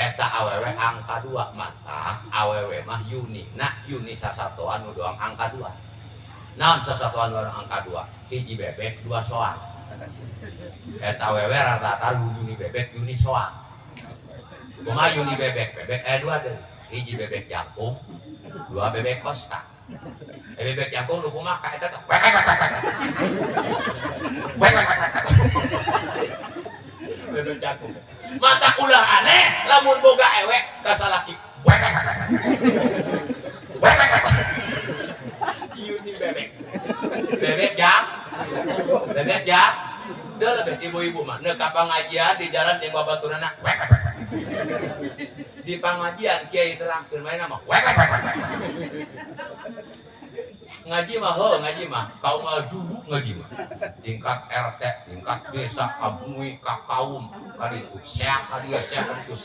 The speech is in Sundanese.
Eta awewe angka 2 mata awewe mah yuni nah yuni sasatoan nu doang angka 2. Naon sasatoan nu doang angka 2? Hiji bebek 2 soang. Eta awewe rata-rata yuni bebek yuni soang. Kumaha yuni bebek? Bebek aya 2 deui. Hiji bebek jangkung, 2 bebek kosta. Bebek jangkung nu kumaha ka eta teh wek wek wek wek. Wek wek wek wek. Bebek jangkung. Mata ulah aneh lamun boga ewek ka salaki. Wek wek wek wek. Wek wek wek. Yuni bebek. Bebek jang. Bebek jang. Deuh lebih ibu-ibu mah neuk ka pangajian di jalan jeung babaturanna wek wek wek. Di pangajian kiai terangkeun manehna mah wek wek wek wek. Ngaji mah heuh ngaji mah kaum dulu ngaji mah tingkat RT, tingkat desa, ka bumi, ka kaum, ka ditu, seak ka dieu, seak ka ditu.